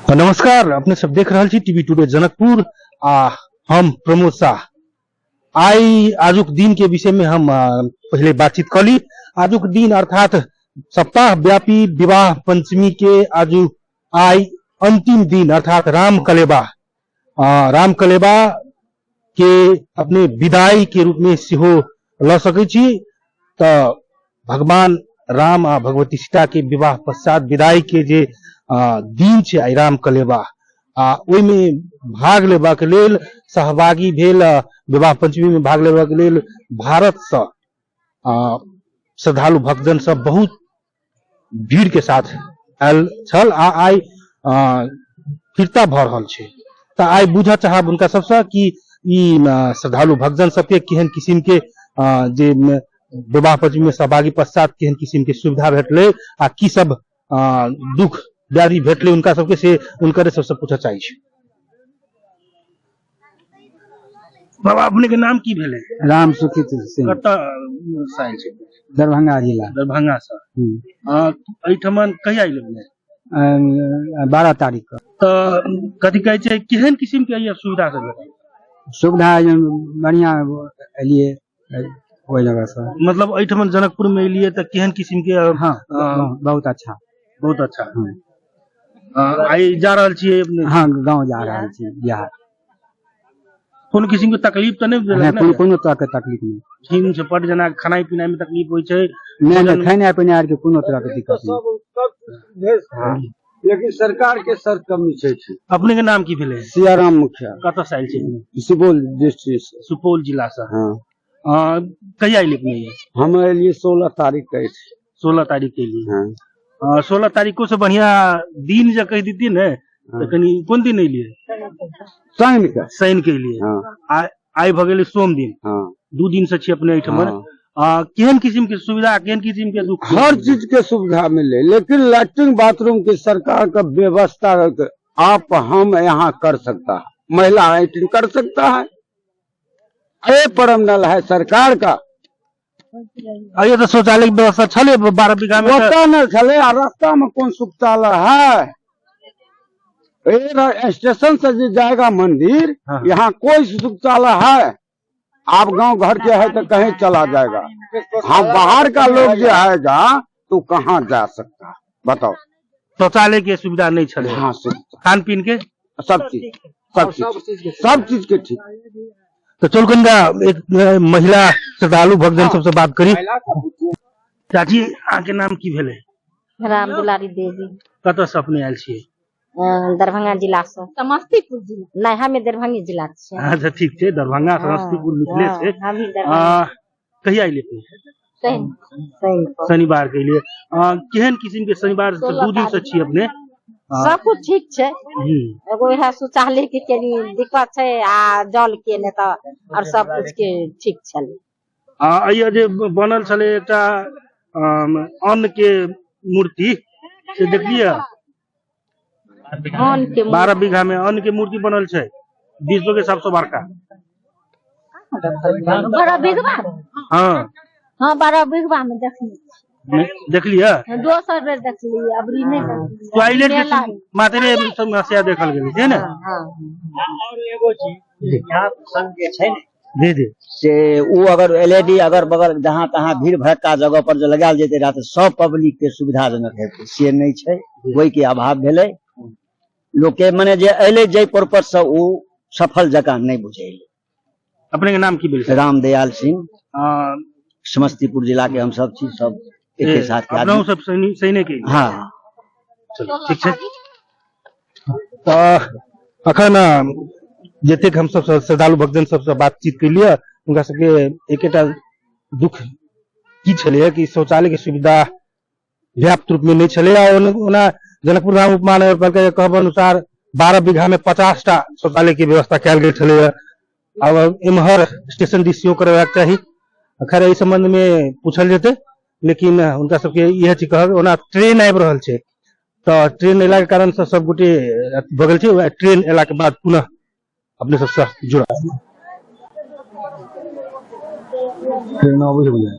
नमस्कार, अपने सब देख रहल छी टीवी टुडे जनकपुर आ हम प्रमोद शाह। आइ आजुक दिन के विषय में हम पहिले बातचीत कऽ ली। आजुक दिन अर्थात सप्ताह व्यापी विवाह पंचमी के आजु आइ अंतिम दिन अर्थात राम कलेबा, राम कलेबा के अपने विदाई के रूप में सेहो लऽ सकै छी। तऽ भगवान राम आ भगवती सीता के विवाह पश्चात विदाई के जे दिन छै आइ राम कलेबा, आ ओहिमे भाग लेबाक लेल सहभागी भेल, विवाह पंचमी में भाग लेबाक लेल भारत सँ श्रद्धालु भक्तजन सब बहुत भीड़ के साथ आयल छल आ आइ फिरता भऽ रहल छै। तऽ आइ बुझऽ चाहब हुनका सबसँ कि ई श्रद्धालु भक्तजन सबके केहन किसिम के जे विवाह पंचमी में सहभागी पश्चात केहन किसिम के सुविधा भेटलै आ की सब दुख व्याधि भेटलै हुनका सबके, से हुनकरे सबसँ पूछऽ चाहै छी। बाबा, अपने के नाम की भेलै? राम सुखित सिंह। कतऽ से आयल छी? दरभंगा जिला। दरभंगा से। एहिठमन कहिया एलै अपने? 12 तारीख के। तऽ कथी कहै छै, केहन किसिम के एहिया सुविधा सब भेटल? सुविधा बढ़िया एलिए ओहि जगह से। मतलब एहिठमन जनकपुर में एलिए तऽ केहन किसिम के? हाँ, बहुत अच्छा। बहुत अच्छा। आइ जा रहल छियै अपने? हाँ, गाँव जा रहल छी, बिहार। कोनो किसिम के तकलीफ तऽ नहि भेल? नहि, कोनो तरह के तकलीफ नहि। छीन छपट जेना खेनाइ पिनाइ में तकलीफ होइ छै? नहि, नहि, खेनाइ पिनाइ आर के कोनो तरह के दिक्कत नहि। हाँ। लेकिन सरकार के सर कमी छै। अपने के नाम की भेलै? सियाराम मुखिया। कतऽ से आयल छी? सुपौल डिस्ट्रिक्ट से। सुपौल जिला से। हाँ। कहिया एलियै अपने? हम एलियै 16 तारीख के। 16 तारीख के एलियै। हाँ। 16 तारीखो से बढ़िया दिन जे कहि देतियै ने तऽ कनि, कोन दिन एलियै? शनि के। शनि के एलियै। हाँ। आइ भऽ गेलै सोम दिन। हाँ। 2 दिन से छी अपने एहिठमन। हाँ। केहन किसिम के सुविधा, केहन किसिम के दुख? हर चीज के सुविधा मिले, लेकिन लैट्रिन बाथरूम के सरकार का व्यवस्था आप हम यहाँ कर सकता है, महिला लैट्रिन कर सकता है, ये परम नल है सरकार का। अरे तो शौचालय के व्यवस्था छले 12 बीघा में? ओतऽ न छले। आ रास्ता में कौन शौचालय है? ये स्टेशन से जो जाएगा मंदिर, हाँ। यहाँ कोई शौचालय है? आप गांव घर के है तो कहीं चला जाएगा, हाँ, बाहर का लोग जो आएगा तो कहाँ जा सकता है बताओ? शौचालय के सुविधा नहीं छले? हाँ, सुविधा। खान पीन के? सब चीज, सब चीज, सब चीज के ठीक। तो चल कनिका एक महिला श्रद्धालु भक्तजन सबसे बात करी। चाची, अहाँके नाम की भेलै? राम दुलारी देवी। कतऽ से अपने आयल छियै? दरभंगा जिला से। समस्तीपुर जिला नहीं, हमें दरभंगे जिला के छियै। अच्छा, ठीक छै, दरभंगा समस्तीपुर मिथिले छै। हाँ, हम ही दरभंगा। कहिया एलियै अपने? शनि, शनि को। शनिवार के एलियै। केहन किसिम के, शनिवार से 2 दिन से छियै अपने? सब कुछ ठीक छै। एगो इएह शौचालय के कनी दिक्कत छै आ जल के, नहि तऽ और सब कुछ के ठीक छलै। एहिया जे बनल छलै एकटा अन्न के मूर्ति, से देखलियै? अन्न के मूर्ति। 12 बीघा में अन्न के मूर्ति बनल छै, विश्व के सबसे बड़का। 12 बीघा? हाँ। हाँ, 12 बीघा में देखलियै। देखलियै? दोसर बेर देखलियै, अबरी नहि देखलियै। टॉयलेट के मेला। मात्रे समस्या देखल गेलै छै ने? हाँ। और एगो चीज यहाँ संग जे छै ने, जी जी, से ओ अगर एलईडी अगर बगल जहाँ तहाँ भीड़ भड़क्का जगह पर जे लगायल जेतै रहए तऽ सब पब्लिक के सुविधाजनक हेतै, से नहि छै, ओहि के अभाव भेलै। लोकके मने जे एलै जाहि पर्पज से ओ सफल जकाँ नहि बुझेलै। अपने के नाम की भेल? रामदयाल सिंह। समस्तीपुर जिला के हम सब छी, सब एके साथ के आदमी। अपनहु सब सैने के? हाँ। चलू, ठीक छै। तऽ अखन जतेक हम सब श्रद्धालु भक्तजन सबसँ बातचीत केलियै, हुनका सबके एकेटा दुख की छलैया कि शौचालय के सुविधा व्याप्त रूप में नहि छलैया। आ ओना जनकपुर धाम उपमहानगरपालिका के कहब अनुसार 12 बीघा में 50टा शौचालय के व्यवस्था कयल गेल छलैया। आब एम्हर स्टेशन दिस सेहो करेबाक चाही। खैर, एहि संबंध में पूछल जेतै, लेकिन हुनका सबके इएह चीज कहब। ओना ट्रेन आबि रहल छै तऽ ट्रेन एला के कारण से सब गोटे भऽ गेल छै। वएह ट्रेन एला के बाद पुनः अपने सबसँ जुड़ल। ट्रेन अबै छै।